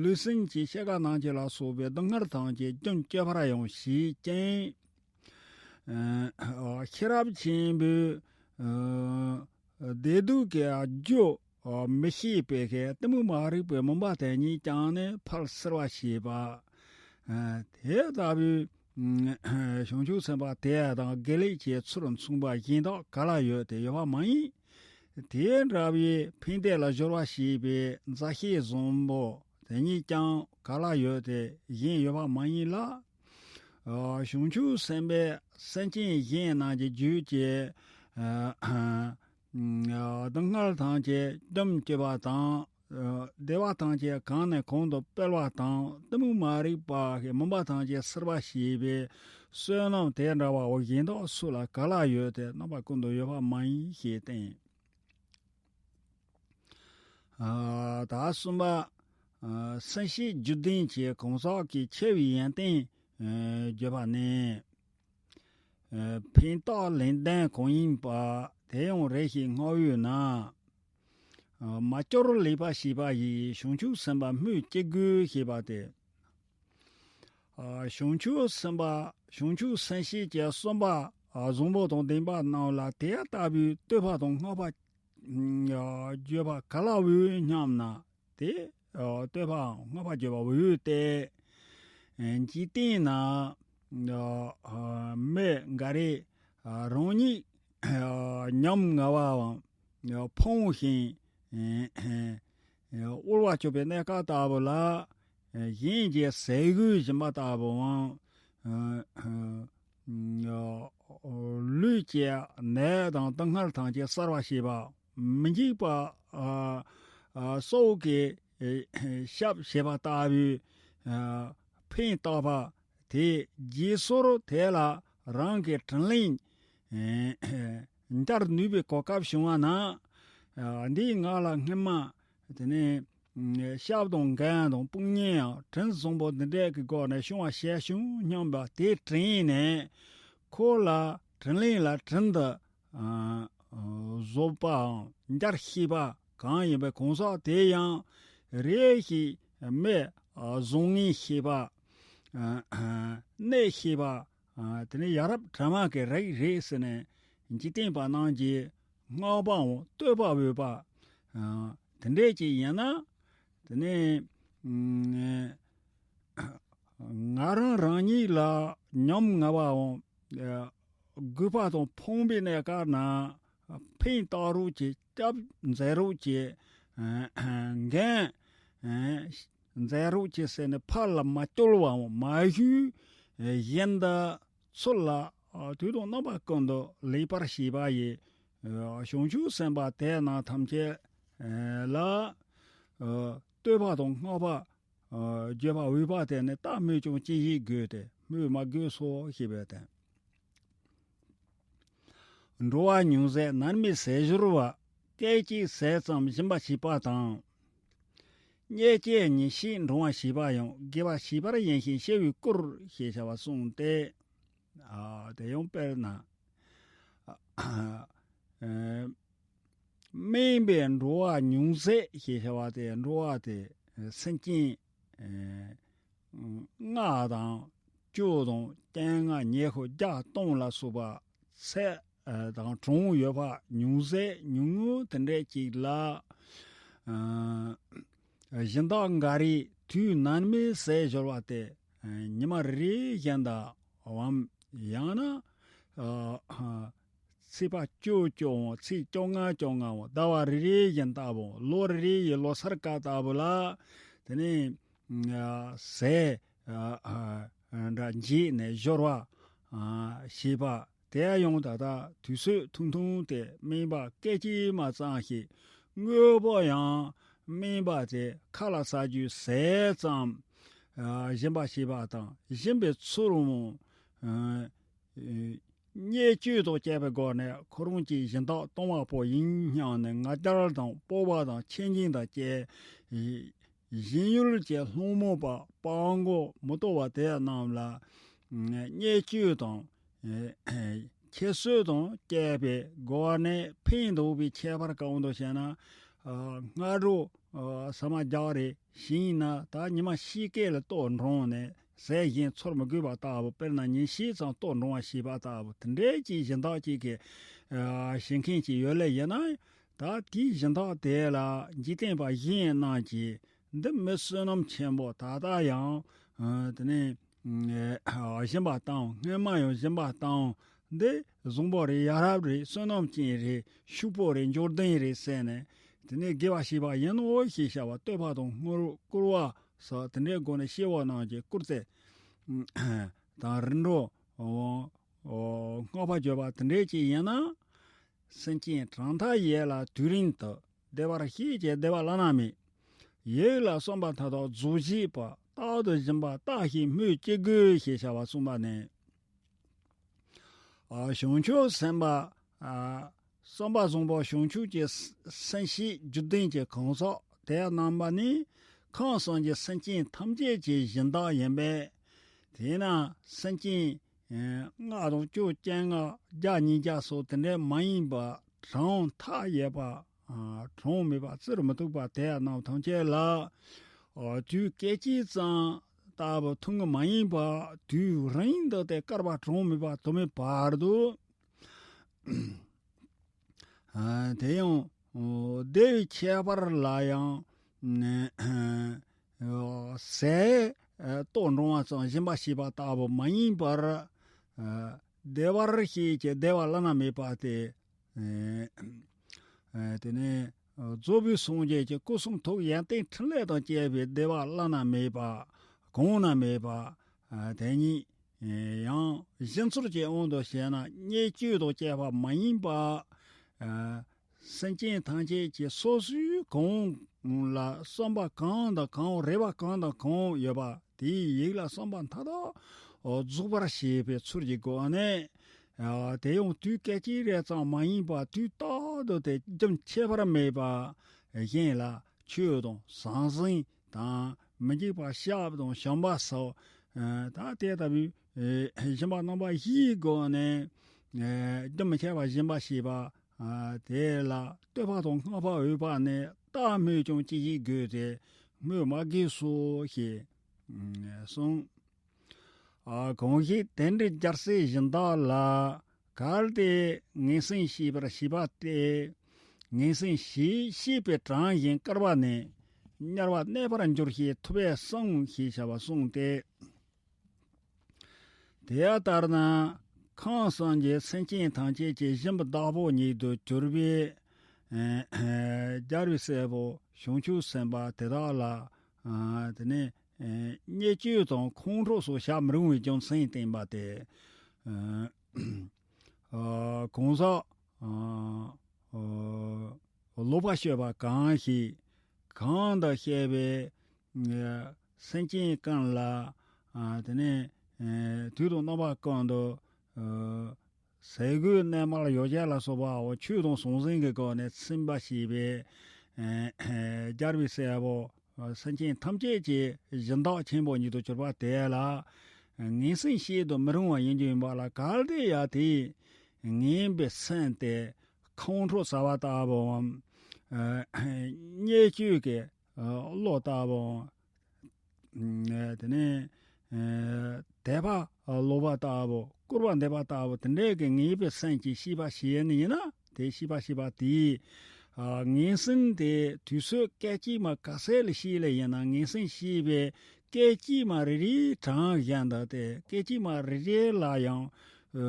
ལུས་སེམས་ཀྱི་ཤ་ཁ་ནང་མཆེད་ལ་སོགས་པའི་སྡུག་བསྔལ་ཐམས་ཅད་རྒྱུན་གཅོད་པར་ཡང་བྱེད་ཅིང་། ཤེས་རབ་ཆེན་པོས་བདེ་སྡུག་གི་རྒྱུ་མི་ཤེས་པའི་གཏི་མུག་མ་རིག་པའི་མུན་པ་དེ་ཉིད་ཀྱང་ནི་ཕར་སེལ་བར་བྱེད་པ། དེ་ལྟ་བུའི་བྱང་ཆུབ་སེམས་དཔའ་དེ་དང་དགེ་ལེགས་ཀྱི་ཚུལ་མཚུངས་པ་གཞན་དག་ག་ལ་ཡོད་དེ་ཡོད་པ་མ་ཡིན། དེ་འདྲ་བའི་ཕན་བདེ་ལ་སྦྱོར་བ་བྱེད་པའི་མཛའ་བཤེས་བཟང་པོ་དེ་ཉིད་ཀྱང་ག་ལ་ཡོད་དེ་གཞན་ཡོད་པ་མ་ཡིན་ལ། བྱང་ཆུབ་སེམས་དཔས་སེམས་ཅན་གཞན་རྣམས་ཀྱི་རྒྱུད་ཀྱི་སྡུག་བསྔལ་ཐམས་ཅད་རྒྱུན་གཅོད་པ་དང་། བདེ་བ་ཐམས་ཅད་གང་ནས་གང་དུ་སྤེལ་བ་དང་། གཏི་མུག་མ་རིག་པ་གི་མུན་པ་ཐམས་ཅད་སེལ་བར་བྱེད་པའི་བསོད་ནམས་དེ་འདྲ་བའོ་གཞན་དག་སུ་ལ་ག་ལ་ཡོད་དེ་རྣམ་པ་ཀུན་ཏུ་ཡོད་པ་མ་ཡིན་ཞེས་བསྟན། ད་གསུམ་པ། སེམས་བསྐྱེད་རྒྱུད་ལྡན་གྱི་གང་ཟག་གི་ཆེ་བའི་ཡོན་ཏན་བརྗོད་པ་ནི། ཕན་བཏགས་ལེགས་ལྡན་གང་ཡིན་པ་དེ་ཡང་རེ་ཞིག་བསྔགས་ཡོད་ན། མ་བསྐྱུར་ལེགས་པར་བྱས་པ་ཡིས། བྱང་ཆུབ་སེམས་དཔའ་སྨོས་ཅི་དགོས་ཞེས་པ་སྟེ། བྱང་ཆུབ་སེམས་དཔའ་བྱང་ཆུབ་སེམས་བསྐྱེད་ཀྱི་གསུམ་པ་བཟང་པོ་དང་ལྡན་པ་རྣམས་ལ་དེ་ལྟ་བུའི་བསྟོད་པ་དང་བསྔགས་པ་བརྗོད་པ་ག་ལ་འོས་སྙམ་ན། དེ་བསྟོད་པའམ་བསྔགས་པ་བརྗོད་པ་འོས་ཏེ། འཇིག་རྟེན་ན་མི་འགའ་རེ་རང་ཉིད་ཉམ་ང་བའམ་ཕོངས་ཤིང་དབུལ་བ་སྤྱོད་པའི་གནས་སྐབས་ལྟ་བུ་ལ། གཞན་གྱི་ཟས་གོས་སྦྱིན་པ་ལྟ་བུའམ། ལུས་ཀྱི་ནད་དང་སྡུག་བསྔལ་ཐམས་ཅད་སེལ་བར་བྱེད་པ། མི་འཇིགས་པ་སོགས་ཀྱི་ཞབས་ཞུ་བ་ལྟ་བུའི་ཕན་བཏགས་པ་དེ་རྗེས་སོར་དེ་ལ་རང་གི་དྲིན་ལན་འཇལ་ནུས་པའི་གོ་སྐབས་བྱུང་བ་ན། འདིས་ང་ལ་སྔོན་མ་དེ་ནས་ཤབ་དང་འགན་དང་དཔུང་གཉེན་ཡང་དྲིན་བཟང་པོ་འདི་འདྲས་ཀྱི་སྒོ་ནས་བྱུང་བ་ཞལ་བྱུང་སྙམ་པ་དེ་དྲན་ནས་ཁོ་ལ་དྲིན་ལན་ལ་དྲིན་དུ་གཟོ་བའམ་འཇལ་ཤེས་པ་གང་ཡིན་པའི་གང་ཟག་དེ་ཡང་རེ་ཞིག་མི་བཟང་ངན་ཤེས་པ། གནས་ཤེས་པ། དེ་ནས་ཡ་རབས་དྲི་མ་གི་རིགས་རེད་ཟེར་ནས་འཇིག་རྟེན་པ་རྣམས་ཀྱིས་བསྔགས་པའམ་བསྟོད་པ་འོས་པ། དེ་འདྲས་ཅིག་ཡིན་ན། དེ་ནས་ང་རང་རང་ཉིད་ལ་ཉམ་ང་བའམ་རྒུད་པ་དང་ཕོངས་པའི་གནས་སྐབས་ན་ཕན་བཏགས་རོགས་གྱིས། སྐྱབས་མཛད་རོགས་གྱིས། འགན་མཛད་རོགས་གྱིས་ཟེར་ནས་ཕར་ལ་མ་བསྐྱུར་བའམ་མ་ཞུས་བཞིན་དུ་ཚུར་ལ་དུས་དང་རྣམ་པ་ཀུན་ཏུ་ལེགས་པར་བྱས་པ་ཡིས། བྱང་ཆུབ་སེམས་དཔའ་དེ་རྣམས་ཐམས་ཅད་ལ་བསྟོད་པ་དང་བསྔགས་པ། བརྗོད་པ་འོས་པ་དེ་ནི་ད་སྨོས་ཅུང་ཅི་ཞིག་དགོས་ཏེ། སྨོས་མ་དགོས་སོ་ཞེས་པའི་དོན། འགྲོ་བ་ཉུང་ཟད་ནར་མའི་ཟས་སྦྱོར་བ། སྐད་ཅིག་ཟས་ཙམ་སྦྱིན་པ་བྱས་པ་དང་། རྙེད་བྱེད་ཉིད་ཤེས་འགྲོ་བ་ཞེས་པ་ཡང་དགེ་བ་བྱས་པར་ཡིན་ཞིང་བྱ་བའི་སྐུར་ཞེས་བྱ་བ་གསུངས་ཏེ། ཨ་དེ་ཡང་དཔེར་ན། སྨན་པས་འགྲོ་བ་ཉུང་ཟད་ཞེས་བྱ་བ་དེ་འགྲོ་བ་དེ་སེམས་ཅན་ལྔ་དང་བཅུ་དང་བཅོ་ལྔ་ཉི་ཤུ་བརྒྱ་སྟོང་ལ་སོགས་པ་ཚད་དང་གྲངས་ཡོད་པ་ཉུང་ཟད་ཉུང་ངུ་དེ་འདྲས་ཅིག་ལ། སྦྱིན་བདག་འགའ་རེས་དུས་ནར་མའི་ཟས་སྦྱོར་བ་དེ་ཉི་མ་རེ་རེ་བཞིན་དུའམ། ཡང་ན་ཚེས་པ་བཅུ་བཅུའམ་ཚེས་བཅོ་ལྔ་བཅོ་ལྔའམ་ཟླ་བ་རེ་རེ་བཞིན་ལྟ་བུའམ་ལོ་རེ་རེ་ཡི་ལོ་གསར་སྐབས་ལྟ་བུ་ལ། དེ་ནས་ཟས་འདྲ་བྱས་ནས་སྦྱོར་བ་བྱེད་པ། དེ་ཡང་ད་ལྟ་དུས་ཚོད་ཐུང་ཐུང་དེ་སྨན་པ་སྐད་ཅིག་མ་ཙམ་ཞིག་དངོས་པོ་ཡང་སྨན་པ་དེ་ཁ་ལ་ཟ་རྒྱུའི་ཟས་ཙམ་སྦྱིན་པ་བྱེད་པ་དང་། སྦྱིན་པའི་ཚུལ་ཡང་བརྙས་བཅོས་དང་བཅས་པའི་སྒོ་ནས་ཁོ་རང་གི་སྦྱིན་བདག་གཏོང་བ་པོ་ཡིན་སྙམ་ནས་ང་རྒྱལ་དང་སྤོབས་པ་དང་ཆེ་འབྲིང་དང་བཅས། བཞིན་ཡུལ་གྱི་སློང་མོ་པ་སྤྲང་པོ་མི་དོ་བ་དེ་རྣམས་ལ་བརྙས་བཅོས་དང་ཁྱད་གསོད་དང་བཅས་པའི་སྒོ་ནས་ཕན་འདོགས་པའི་ཁྱད་པར་གང་འདུག་ཟེར་ན། སྔ་དྲོ་ཟ་མ་རྒྱག་རེ་བྱས་ན་ད་ཉི་མ་ཕྱེད་ཀ་ལ་ལྟོགས་འགྲོ་ནས་ཟས་གཞན་ཚོར་མི་དགོས་པ་ལྟ་བུ། དཔེར་ན་ཉིན་ཤས་ཙམ་ལྟོགས་འགྲོ་བ་ཞེས་པ་ལྟ་བུ་དེ་འདྲའི་ཅིག་སྦྱིན་བདག་ཅིག་གིས་བྱེད་མཁན་ཅིག་ཡོད་ལེ་ཡིན་ན། ད་དེའི་སྦྱིན་བདག་དེ་ལ་འཇིག་རྟེན་པ་གཞན་རྣམས་ཀྱིས་འདི་མི་བསོད་ནམས་ཆེན་པོ་ད་ལྟ་ཡང་དེ་ནས་སྦྱིན་པ་བཏང་། སྔན་མ་ཡང་སྦྱིན་པ་བཏང་། འདི་བཟང་པོ་རེད། ཡ་རབས་རེད། བསོད་ནམས་ཅན་རེད། ཕྱུག་པོ་རེད། འབྱོར་ལྡན་རེད་ཟེར་ནས་དེ་ནས་དགེ་བ་བྱས་པ་ཡིན་ནོ་ཞེས་བྱ་བ་བསྟོད་པ་དང་བསྔོ་བསྐུར་བ་སོགས་དེ་འདྲའི་སྒོ་ནས་སྐྱེ་བོ་རྣམས་ཀྱིས་བསྐུར་ཏེ་དང་རིམ་གྲོ་བསྔགས་པ་བརྗོད་པ་དེ་འདྲའི་ཅིག་ཡིན་ན། སེམས་ཅན་གྲངས་མཐའ་ཡས་ལ་དུས་རིང་དུ། བདེ་བར་གཤེགས་ཀྱི་བདེ་བ་བླ་ན་མེད། ཡིད་ལ་བསམ་པ་མཐའ་དག་རྫོགས་བྱེད་པ། རྟག་ཏུ་སྦྱིན་པ་བརྟགས་ཤིང་སྨོས་ཅི་དགོས་ཞེས་བྱ་བ་གསུངས་པ་ནས། བྱང་ཆུབ་སེམས་དཔའ། བསམ་པ་བཟང་པོ་བྱང་ཆུབ་ཀྱི་སེམས་བསྐྱེད་རྒྱུ་ལྡན་གྱི་གང་ཟག་དེ་རྣམ་པ་ནི་ཁམས་གསུམ་གྱི་སེམས་ཅན་ཐམས་ཅད་ཀྱི་སྦྱིན་བདག་ཡིན་པས། དེས་ན་སེམས་ཅན་ལྔ་དང་བཅུ་བཅོ་ལྔ་བརྒྱ་ཉིས་བརྒྱ་སོགས་དེ་འདྲའི་མ་ཡིན་པ་གྲངས་མཐའ་ཡས་པ། གྲངས་མེད་པ་བརྩི་རུ་མི་ཐུབ་པ་དེ་རྣམས་ཐམས་ཅད་ལ་དུས་སྐད་ཅིག་ཙམ་ལྟ་བུ་ཐུང་ངུ་མ་ཡིན་པ་དུས་རིང་དུ་སྟེ་བསྐལ་པ་གྲངས་མེད་པ་དུ་མའི་བར་དུ། དེ་ཡང་བདེ་བའི་ཁྱད་པར་ལ་ཡང་ཟས་ལྟོགས་འགྲོ་བ་ཙམ་སྦྱིན་པ་བྱས་པ་ལྟ་བུ་མ་ཡིན་པར། བདེ་བར་གཤེགས་ཀྱི་བདེ་བ་བླ་ན་མེད་པ་སྟེ། དེ་ནས་རྫོགས་པའི་སངས་རྒྱས་ཀྱི་སྐུ་གསུང་ཐུགས་ཡོན་ཏན་ཕྲིན་ལས་དང་བཅས་པའི་བདེ་བ་བླ་ན་མེད་པ། གོང་ན་མེད་པ། དེ་ཉིད་ཡང་སྦྱིན་ཚུལ་གྱི་དབང་དུ་བྱས་ན་བརྙས་བཅོས་དང་བཅས་པ་མ་ཡིན་པ། སེམས་ཅན་ཐམས་ཅད་ཀྱི་སོ་སོའི་གང་ལ་བསམ་པ་གང་དང་གང་། རེ་བ་གང་དང་གང་ཡོད་པ་དེའི་ཡིད་ལ་བསམ་པ་མཐའ་དག་རྫོགས་པར་བྱེད་པའི་ཚུལ་གྱི་སྒོ་ནས། དེ་ཡང་དུས་སྐད་ཅིག་རེ་ཙམ་མ་ཡིན་པ་དུས་རྟག་ཏུ་སྟེ་རྒྱུན་ཆད་པར་མེད་པ་གཞན་ལ་ཆོས་དང་ཟང་ཟིང་དང་མི་འཇིགས་པ་བཤགས་པ་དང་བྱམས་པ་སོགས། ད་དེ་ལྟ་བུའི་སྦྱིན་པ་རྣམ་པ་བཞིའི་སྒོ་ནས་རྒྱུན་མི་ཆད་པར་སྦྱིན་པ་བྱེད་པ། དེ་ལ་བསྟོད་པ་དང་བསྔགས་པ་འོས་པ་ནི་ད་སྨོས་ཀྱང་ཅི་ཞིག་དགོས་ཏེ། སྨོས་མ་དགོས་སོ་ཞེས་གསུངས། གང་ཞིག་དེ་འདྲའི་རྒྱལ་སྲས་གཞན་དག་ལ། གལ་ཏེ་ངན་སེམས་བསྐྱེད་པར་བྱེད་པ་སྟེ། ངན་སེམས་བསྐྱེད་བསྐྱེད་པའི་གྲངས་གཞན་བསྐལ་པ་ནས། དམྱལ་བར་གནས་པར་འགྱུར་ཞེས་ཐུབ་པས་གསུངས་ཞེས་བྱ་བ་གསུངས་ཏེ། དེ་ལྟར་ན་ཁམས་གསུམ་གྱི་སེམས་ཅན་ཐམས་ཅད་ཀྱི་སྦྱིན་པའི་བདག་པོ་ཉིད་དུ་གྱུར་པའི་རྒྱལ་བའི་སྲས་པོ་བྱང་ཆུབ་སེམས་དཔའ་དེ་དག་ལ། དེ་ནས་བརྙས་བཅོས་དང་ཁོང་ཁྲོ་སོགས་བྱ་མི་རུང་བའི་རྒྱུ་མཚན་བསྟན་པ་སྟེ། གང་ཟག་ ཨ་ཨ་ལོག་པར་སྤྱོད་པ་གང་ཞིག་གང་དུ་བཤད་པའི་ཨ་སེམས་ཅན་ཀུན་ལ། ཨ་དེ་ནས་ཨ་དུས་དང་རྣམ་པ་ཀུན་ཏུ་ཨ་ཟས་གོས་གནས་མལ་ཡོ་བྱད་ལ་སོགས་པའོ། ཆོས་དང་ཟང་ཟིང་གི་སྒོ་ནས་ཚིམ་པར་བྱས་པའི་ཨ་རྒྱལ་བའི་སྲས་པོ་སེམས་ཅན་ཐམས་ཅད་ཀྱི་སྦྱིན་བདག་ཆེན་པོ་ཉིད་དུ་གྱུར་པ་དེ་ལ་ངན་སེམས་བསྐྱེད་དུ་མི་རུང་བ་ཡིན་རྒྱུ་ཡིན་པ་ལ། གལ་ཏེ་ཡང་དེས་ངན་པའི་སེམས་དེ་ཁོང་ཁྲོ་ཟ་བ་ལྟ་བུའམ། ཨ་བརྙས་བཅོས་ཀྱི་ཨ་བློ་ལྟ་བུའམ། ཨ་དེ་ནས་ཨ་དད་པ་ལོག་པ་ལྟ་བུ། སྐུར་བ་འདེབས་པ་ལྟ་བུ། དེ་འདྲའི་གི་ངན་པའི་སེམས་ཀྱིས་བསྐྱེད་པ་བྱས་ནི་ཡིན་ན། དེ་བསྐྱེད་པ་བྱས་པ་དེས་ཨ་ངན་སེམས་དེ་དུས་ཚོད་སྐད་ཅིག་མ་ག་ཚད་ལ་བསྐྱེད་ལེ་ཡིན་ན། ངན་སེམས་བསྐྱེད་པའི་སྐད་ཅིག་མ་རེ་རེའི་གྲངས་བཞིན་དུ་སྟེ། སྐད་ཅིག་མ་རེ་རེ་ལ་ཡང་ཨ་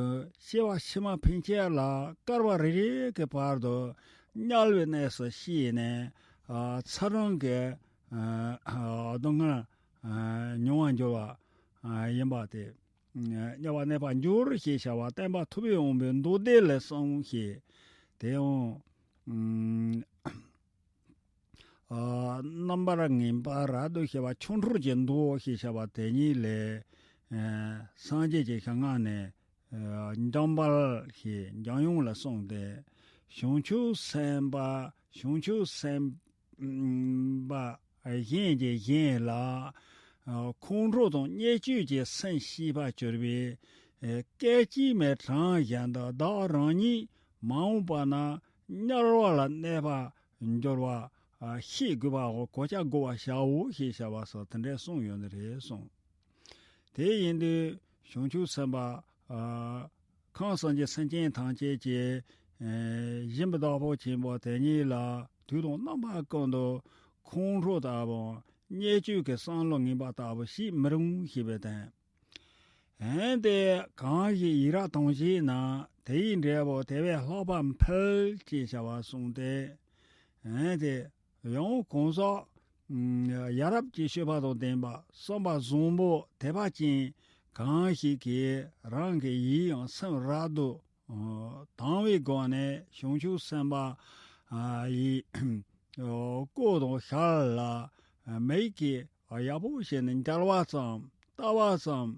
སྐྱེ་བ་ཕྱི་མ་ཕན་ཆད་ལ་བསྐལ་པ་རེ་རེ་གི་བར་དུ་དམྱལ་བའི་གནས་སུ་སྐྱེས་ནས་ཨ་ཚེ་རིང་གི་ཨ་སྡུག་བསྔལ་ཨ་མྱོང་བར་འགྱུར་བ་ཨ་ཡིན་པ་སྟེ། དམྱལ་བར་གནས་པར་འགྱུར་ཞེས་བྱ་བ་སྟོན་པ་ཐུབ་པའི་དབང་པོའི་མདོ་སྡེ་ལས་གསུངས་ཤིང་། དེ་ཡང་ཨ་རྣམ་པར་ངེས་པ་རབ་ཏུ་ཕྱེ་བ་ཆོ་འཕྲུལ་གྱི་མདོ་ཞེས་བྱ་བ་དེ་ཉིད་ལས། ཨ་སངས་རྒྱས་ཀྱི་ཞལ་སྔ་ནས་ཨ་འཇམ་དཔལ་ཞེས་འཇམ་དབྱངས་ལ་གསུངས་ཏེ། བྱང་ཆུབ་སེམས་དཔའ། བྱང་ཆུབ་སེམས་དཔའ་གཞན་གྱིས་གཞན་ལ་ཨ་ཁོང་ཁྲོ་དང་བརྙས་བཅོས་ཀྱི་སེམས་བསྐྱེད་པར་གྱུར་པའི་ཨ་སྐད་ཅིག་མའི་གྲངས་བཞིན་དུ་བདག་རང་ཉིད་མ་འོངས་པ་ན་དམྱལ་བ་ལ་གནས་པར་འགྱུར་བ་ཨ་ཤེས་དགོས་པའོ། གོ་ཆ་བགོ་བར་བྱའོ་ཞེས་བྱ་བ་སོགས་དེ་འདྲའི་གསུངས་ཡོད་ནི་རེད་གསུངས། དེ་ཡིན་དུས་བྱང་ཆུབ་སེམས་དཔའ་ཨ་ཁམས་གསུམ་གྱི་སེམས་ཅན་ཐམས་ཅད་ཀྱིས་ཨ་སྦྱིན་པའི་བདག་པོ་ཆེན་པོ་དེ་ཉིད་ལ་དུས་དང་རྣམ་པ་ཀུན་ཏུ་ཁོང་ཁྲོ་ལྟ་བུ་བརྙས་བཅོས་ཀྱི་བསམ་བློ་ངན་པ་ལྟ་བུ་བྱེད་མི་རུང་ཞེས་པའི་དོན། འོན་ཏེ་གང་ཞིག་ཡིད་རབ་དང་བཞི་ན་དེ་ཡི་འབྲས་བུ་དེ་བས་ལྷག་པར་འཕེལ་ཞེས་བྱ་བ་གསུངས་ཏེ། འོན་ཏེ་ཡང་གང་ཟག་ཡ་རབས་ཀྱི་སྤྱོད་པ་དང་ལྡན་པ་བསམ་པ་བཟང་པོ་དད་པ་ཅན་གང་ཞིག་གིས་རང་གི་ཡིད་ཡང་སེམས་རབ་ཏུ་དང་བའི་སྒོ་ནས་བྱང་ཆུབ་སེམས་དཔའ་ཡི་སྐུ་དང་ཞལ་ལ་མིག་གིས་ཡག་པོ་བྱས་ནས་མཇལ་བ་ཙམ་ལྟ་བ་ཙམ་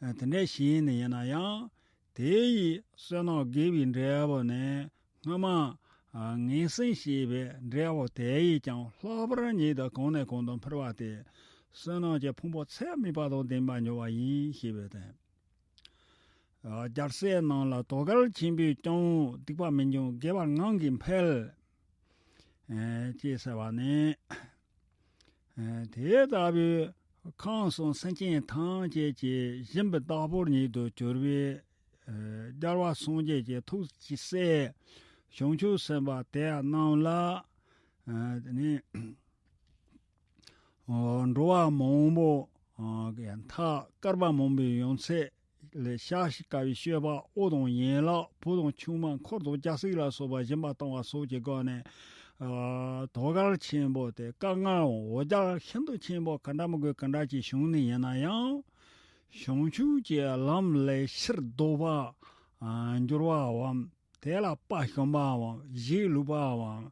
དེ་འདྲ་བྱས་ནས་ཡིན་ན་ཡང་། དེ་ཡི་བསོད་ནམས་དགེ་བའི་འབྲས་བུ་ནི་སྔ་མ་ངན་སེམས་བསྐྱེད་པའི་འབྲས་བུ་དེ་ཡིས་ཀྱང་ལྷག་པར་ཉིད་དུ་གོང་ནས་གོང་དུ་འཕེལ་བ་སྟེ། བསོད་ནམས་ཀྱི་ཕུང་པོ་ཚད་མེད་པ་དང་ལྡན་པར་འགྱུར་བ་ཡིན་ཞེས་པའི་དོན། རྒྱལ་སྲས་རྣམས་ལ་དོ་གལ་ཆེན་པོས་ཀྱང་སྡིག་པ་མི་འབྱུང་དགེ་བ་ངང་གིས་འཕེལ། ཅེས་ཟེར་བ་ནི། དེ་ལྟ་བུའི་ཁམས་གསུམ་སེམས་ཅན་ཐམས་ཅད་ཀྱི་སྦྱིན་པའི་བདག་པོ་ཉིད་དུ་གྱུར་པའི་རྒྱལ་བ་སངས་རྒྱས་ཀྱི་ཐུགས་ཀྱི་སྲས་བྱང་ཆུབ་སེམས་དཔའ་དེ་རྣམས་ལ་ནི་འགྲོ་བ་མང་པོ་མཐའ་བསྐལ་པ་མང་པོའི་ཡང་ཚད་ལས་ཤ་ཞིག་དཀའ་བའི་སྤྱོད་པ་དབུ་དང་ཡན་ལག་བུ་དང་ཆུང་མ་འཁོར་དང་རྒྱལ་སྲིད་ལ་སོགས་པ་སྦྱིན་པ་བཏང་བ་སོགས་ཀྱི་སྒོ་ནས་དོ་གལ་ཆེན་པོ་དེ་དཀའ་ངལ་འོ་བརྒྱལ་ཤིན་ཏུ་ཆེན་པོ་ག་འདྲ་མི་དགོས་ག་འདྲ་ཅིག་བྱུང་ནས་ཡིན་ན་ཡང་། བྱང་ཆུབ་ཀྱི་ལམ་ལས་ཕྱིར་ལྡོག་པ་འགྱུར་བའམ། དེ་ལ་དཔའ་ཞུམ་པའམ་གཞིས་ལུག་པའམ།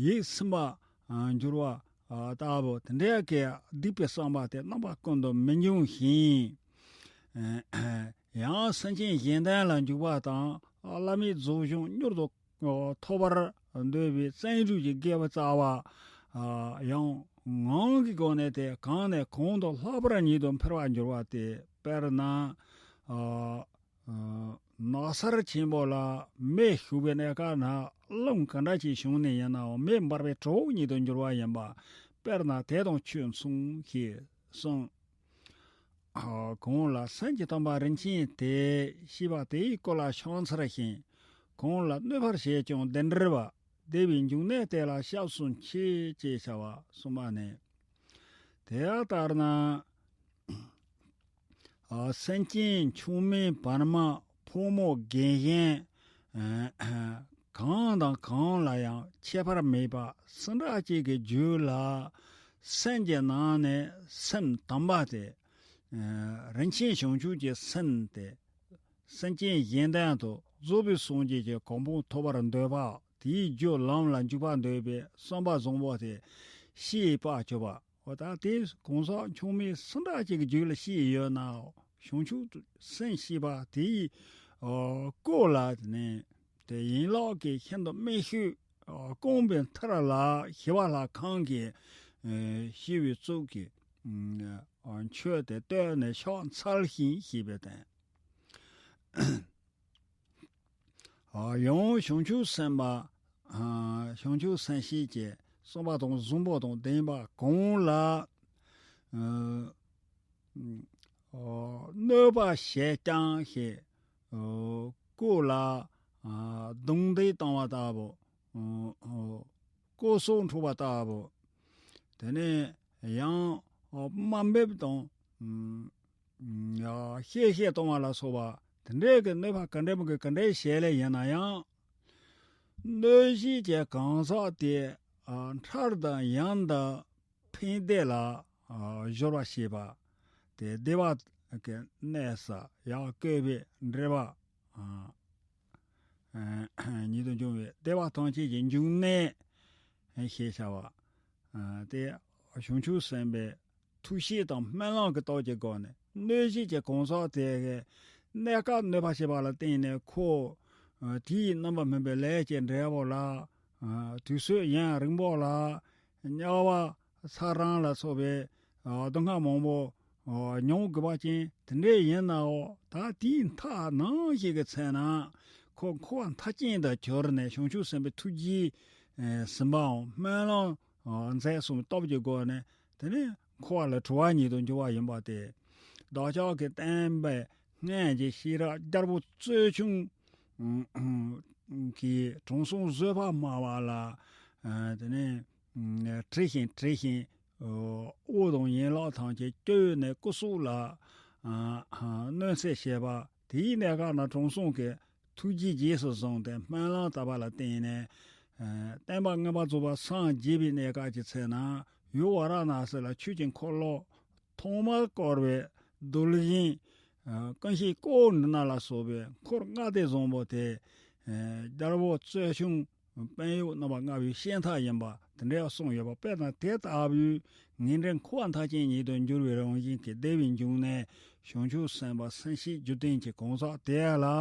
ཡིད་ཚིམ་པར་འགྱུར་བ་ལྟ་བུ་དེ་འདྲའི་གི་སྡིག་པའི་བསམ་པ་དེ་རྣམ་པ་ཀུན་ཏུ་མི་འབྱུང་ཞིང་། ཡང་སེམས་ཅན་གཞན་དོན་ལ་འཇུག་པ་དང་བླ་མེད་རྫོགས་བྱང་མྱུར་དུ་ཐོབ་པར་འདོད་པའི་བརྩོན་འགྲུས་ཀྱི་དགེ་བ་རྩ་བ་ཡང་ངང་གི་སྒོ་ནས་དེ་གོང་ནས་གོང་དུ་ལྷག་པར་ཉིད་དུ་འཕེལ་བར་འགྱུར་བ་སྟེ། དཔེར་ན། ནགས་ཚལ་ཆེན་པོ་ལ་མེ་ཤུགས་པའི་གནས་སྐབས་ན་རླུང་ག་འདྲ་ཅིག་བྱུང་ནས་ཡིན་ནའང་མེ་འབར་བའི་གྲོག་པོ་ཉིད་དུ་འགྱུར་བ་ཡིན་པ། དཔེར་ན་དེ་དང་ཆོས་མཚུངས་ཞེས་གསུངས། གང་ལ་སེམས་ཀྱི་སྟོང་པ་རིན་ཆེན་དེ་ཤེས་པ་དེ་ཡི་སྐུ་ལ་ཕྱག་འཚལ་ཞིང་། གང་ལ་གནོད་པར་བྱེད་ཀྱང་བདེ་འབྲེལ་བ། བདེ་བའི་འབྱུང་གནས་དེ་ལ་སྐྱབས་སུ་མཆི་ཅེས་བྱ་བ་གསུངས་པ་ནི། དེ་ལྟར་ན། སེམས་ཅན་མཆོག་དམན་བར་མ་ཕོ་མོ་རྒན་གཞོན་གང་དང་གང་ལ་ཡང་ཁྱད་པར་མེད་པ་སུ་འདྲ་ཅིག་གི་རྒྱུད་ལ་སེམས་ཀྱི་ནང་ནས་སེམས་དམ་པ་དེ། རིན་ཆེན་བྱང་ཆུབ་ཀྱི་སེམས་དེ་སེམས་ཅན་གཞན་དོན་དུ་ རྫོགས་པའི་སངས་རྒྱས་ཀྱི་གོ་འཕང་ཐོབ་པར་འདོད་པ། དེའི་རྒྱུ་ལམ་ལ་འཇུག་པར་འདོད་པའི་བསམ་པ་བཟང་པོ་དེ་ཤེས་པར་གྱུར་པ། འོ་ད་དེ་གང་ཟག་ཆུང་མའི་སུ་འདྲ་ཅིག་གི་རྒྱུད་ལ་སྐྱེས་ཡོད་ན། བྱང་ཆུབ་སེམས་ཞེས་པ་དེའི་སྐོར་ལ་ནི། དེ་ཡན་ལག་གི་ཤིན་ཏུ་དམན་ཤོས་སྐོང་པའི་མཐར་ལ་ཞི་བ་ལྷ་ཁང་གི་ཞི་བའི་གཙུག་གི་མཆོད་དེ་བསྟོད་ནས་ཕྱག་འཚལ་ཞིང་ཞེས་པའི་དོན། ཡང་བྱང་ཆུབ་སེམས་དཔའ། བྱང་ཆུབ་སེམས་བསྐྱེད་ཀྱི་བསམ་པ་དང་བཟང་པོ་དང་ལྡན་པ་གང་ལ། གནོད་པ་བྱེད་ཀྱང་ཞེས། སྐུ་ལ་རྡུང་རྡེག་བཏང་བ་ལྟ་བུ། སྐུ་སྲོག་འཕྲོག་པ་ལྟ་བུ། དེ་ནས་ཡང་དམའ་འབེབས་དང་། གཤེ་གཤེ་གཏོང་བ་ལ་སོགས་པ་དེ་འདྲའི་གི་གནོད་པ་ག་འདྲ་མོ་གི་ག་འདྲའི་བྱེད་ལས་ཡིན་ན་ཡང་། གནོད་བྱེད་ཀྱི་གང་ཟག་དེ་འཕྲལ་དུ་ཡང་དུ་ཕན་བདེ་ལ་སྦྱོར་བ་བྱེད་པ། དེ་བདེ་བ་གི་གནས་སུ་ཡང་བཀོད་པའི་འབྲེལ་བ། ཉིད་དུ་འབྱུང་བའི་བདེ་བ་ཐམས་ཅད་ཀྱི་འབྱུང་གནས་ཞེས་བྱ་བ། དེ་བྱང་ཆུབ་སེམས་དཔའི་ཐུགས་བསྐྱེད་དང་སྨོན་ལམ་གྱི་སྟོབས་ཀྱི་སྒོ་ནས་གནོད་བྱེད་ཀྱི་གང་ཟག་དེ་གའི་གནས་སྐབས་གནོད་པ་བྱེད་པ་ལ་བརྟེན་ནས་ཁོ་དེའི་རྣམ་པར་སྨིན་པའི་ལས་ཀྱི་འབྲས་བུ་ལ། དུས་ཚོད་ཡུན་རིང་པོ་ལ་དམྱལ་བ་ཚ་གྲང་ལ་སོགས་པའི་སྡུག་བསྔལ་མང་པོ་མྱོང་དགོས་པ་ཅན་དེ་འདྲ་ཡིན་ནའང་། ད་དེའི་མཐའ་ནམ་ཞིག་གི་ཚེ་ན་ཁོ་འཁོར་བ་མཐའ་ཅན་དུ་གྱུར་ནས་བྱང་ཆུབ་སེམས་དཔའི་ཐུགས་རྗེ་ཟིན་པའམ་སྨོན་ལམ་མཛད་གསུམ་སྟོབས་ཀྱི་སྒོ་ནས་དེ་ནས་འཁོར་བ་ལས་གྲོལ་བ་ཉིད་དུ་འགྱུར་བ་ཡིན་པ་སྟེ། བདག་ཅག་གི་བསྟན་པའི་སྔོན་གྱི་ཤེས་རབ་རྒྱལ་པོ་རྩོད་ཆུང་གིས་དྲང་སྲོང་བཟོད་པ་སྨྲ་བ་ལ། དེ་ནས་དྲི་ཞིང་དྲི་ཞིང་། དབུ་དང་ཡན་ལག་ཐམས་ཅད་བཀྲུས་ནས་སྐུ་སྲོག་ལ་གནོད་འཚེ་བྱས་པ། དེའི་གནས་སྐབས་ན་དྲང་སྲོང་གིས་ཐུགས་རྗེ་རྗེས་སུ་བཟུང་སྟེ་སྨོན་ལམ་བཏབ་པ་ལ་བརྟེན་ནས། ཨ་བསྟན་པ་མངོན་པར་རྫོགས་པར་སངས་རྒྱས་པའི་གནས་སྐབས་ཀྱི་ཚེ་ན། ཡུལ་ཝཱ་ར་ཎཱ་སི་ལ་ཆོས་ཀྱི་འཁོར་ལོ་ཐོག་མར་བསྐོར་བའི་གདུལ་ཞིང་། ཨ་ཀུན་གཞི་ཀོ་ཎ་ལ་སོགས་པའི་འཁོར་ལྔ་སྡེ་བཟང་པོ་དེ། ཨ་རྒྱལ་པོ་རྩོད་ཆུང་དཔོན་གཡོག་རྣམ་པ་ལྔ་པོའི་ཤིང་རྟ་ཡིན་པ་དེ་འདྲ་གསུངས་ཡོད་པ། དཔེར་ན་དེ་ལྟ་བུའི་ངེས་འབྲེལ་འཁོར་བ་མཐའ་ཅན་ཉིད་དུ་འགྱུར་བའི་རང་བཞིན་གྱི་བདེ་བའི་འབྱུང་གནས་བྱང་ཆུབ་སེམས་དཔའ་སེམས་བསྐྱེད་རྒྱུ་ལྡན་གྱི་གང་ཟག་དེ་ལ། ཨ་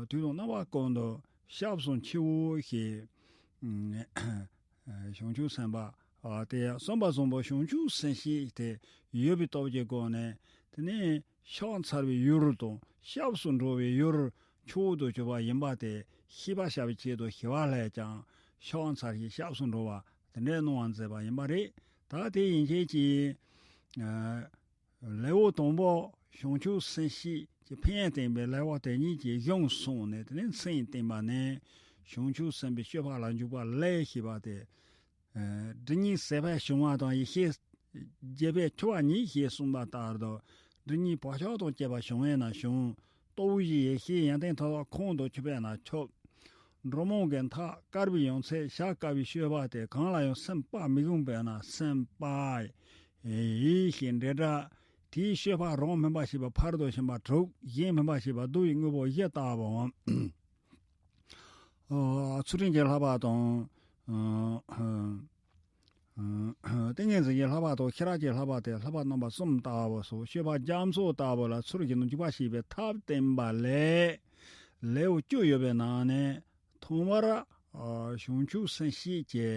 དུས་དང་རྣམ་པ་ཀུན་ཏུ་སྐྱབས་སུ་མཆིའོ་ཞེས། ཨ་བྱང་ཆུབ་སེམས་དཔའ་ཨ་དེ་བསམ་པ་བཟང་པོ་བྱང་ཆུབ་སེམས་བསྐྱེད་དེ་ཡོད་པའི་སྟོབས་ཀྱི་སྒོ་ནས། དེ་ནས་ཕྱག་འཚལ་བའི་ཡུལ་དང་སྐྱབས་སུ་འགྲོ་བའི་ཡུལ་མཆོག་ཏུ་གྱུར་པ་ཡིན་པ་དེ་ཤེས་པར་བྱ་བའི་ཆེད་དུ་ཞི་བ་ལྷས་ཀྱང་ཕྱག་འཚལ་ཞིང་སྐྱབས་སུ་འགྲོ་བ་དེ་འདྲའི་གནང་བ་མཛད་པ་ཡིན་པ་རེད། ད་དེ་ཡན་ཆད་ཀྱིས། ཨ་ལེའུ་དང་པོ་བྱང་ཆུབ་སེམས་བསྐྱེད་ཀྱི་ཕན་ཡོན་བསྟན་པའི་ལེའུ་དེ་ཉིད་ཀྱི་གཞུང་གསུངས་ནས། དེ་ནས་མཚན་བསྟན་པ་ནི་བྱང་ཆུབ་སེམས་དཔའི་སྤྱོད་པ་ལ་འཇུག་པ་ལས་ཞེས་པ་སྟེ། ཨ་སྒྲིབ་གཉིས་ཟད་པས་བྱུང་བ་དང་ཡེ་ཤེས་རྒྱས་པས་ཁྱབ་པ་ཉིད་ཞེས་གསུངས་པ་ལྟར་དུ། སྒྲིབ་གཉིས་བག་ཆགས་དང་བཅས་པ་བྱུང་བས་ན་བྱུང་། ལྟོ་བའི་ཡེ་ཤེས་ཡོན་ཏན་མཐའ་དག་ཁོང་དུ་ཆུད་པས་ན་ཆུད། འགྲོ་རྨོངས་ཀྱི་མཐའ་བསྐལ་པའི་ཡང་ཚད་བྱ་དཀའ་བའི་སྤྱོད་པ་དེ་གང་ལ་ཡང་སེམས་པ་མི་ཤོང་བས་ན་སེམས་པ་ཡིས་ཞེས་འབྲེལ་སྒྲ། དེའི་སྤྱོད་པ་རང་སྨིན་པ་ཞེས་པ་ཕ་རོལ་ཏུ་ཕྱིན་པ་དྲུག་གཞན་སྨིན་པ་ཞེས་པ་བསྡུ་བའི་དངོས་པོ་བཞི་ལྟ་བུའམ། ཨ་ཚུལ་ཁྲིམས་ཀྱི་བསླབ་པ་དང་། ཨ་ཏིང་ངེ་འཛིན་གྱི་བསླབ་པ་དང་ཤེས་རབ་ཀྱི་བསླབ་པ་སྟེ་བསླབ་པ་རྣམ་པ་གསུམ་ལྟ་བུ་སོགས་སྤྱོད་པ་རྒྱ་མཚོ་ལྟ་བུ་ལ་ཚུལ་བཞིན་དུ་འཇུག་པ་ཞེས་པའི་ཐབས་བསྟན་པ་ལས། ལེའུ་བཅུ་ཡོད་པའི་ནང་ནས་ཐོག་མར་ཨ་བྱང་ཆུབ་སེམས་བསྐྱེད་ཀྱི་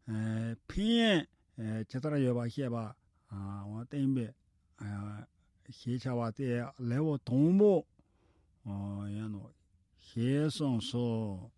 ཨ་ཕན་ཡོན་ཨ་ཇི་ལྟར་ཡོད་པ་བཤད་པ་ཨ་འོ་བསྟན་པའི་ཨ་ཞེས་བྱ་བ་སྟེ་ལེའུ་དང་པོ་ཨ་ཡིན་ནོ། ཞེས་གསུངས་སོ།